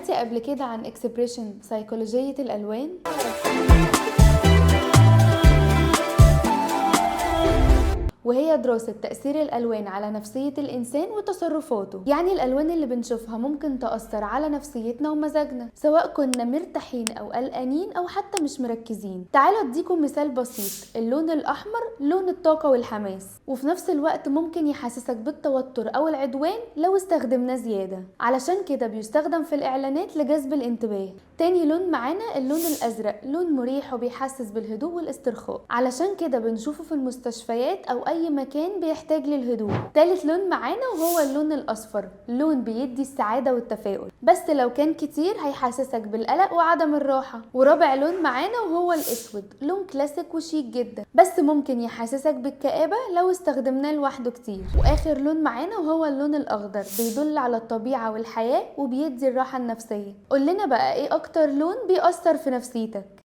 سمعتي قبل كده عن expression سيكولوجية الألوان؟ وهي دراسة تأثير الألوان على نفسية الإنسان وتصرفاته. يعني الألوان اللي بنشوفها ممكن تأثر على نفسيتنا ومزاجنا، سواء كنا مرتاحين أو قلقانين أو حتى مش مركزين. تعالوا أديكم مثال بسيط. اللون الأحمر لون الطاقة والحماس، وفي نفس الوقت ممكن يحسسك بالتوتر أو العدوان لو استخدمناه زيادة، علشان كده بيستخدم في الإعلانات لجذب الانتباه. تاني لون معانا اللون الأزرق، لون مريح وبيحسس بالهدوء والاسترخاء، علشان كده بنشوفه في المستشفيات أو أي مكان بيحتاج للهدوء. تالت لون معانا وهو اللون الأصفر، لون بيدي السعادة والتفاؤل، بس لو كان كتير هيحسسك بالقلق وعدم الراحة. ورابع لون معانا وهو الأسود، لون كلاسيك وشيك جدا، بس ممكن يحسسك بالكآبة لو استخدمناه لوحده كتير. وآخر لون معانا وهو اللون الأخضر، بيدل على الطبيعة والحياة وبيدي الراحة النفسية. قولنا بقى ايه أكتر لون بيأثر في نفسيتك؟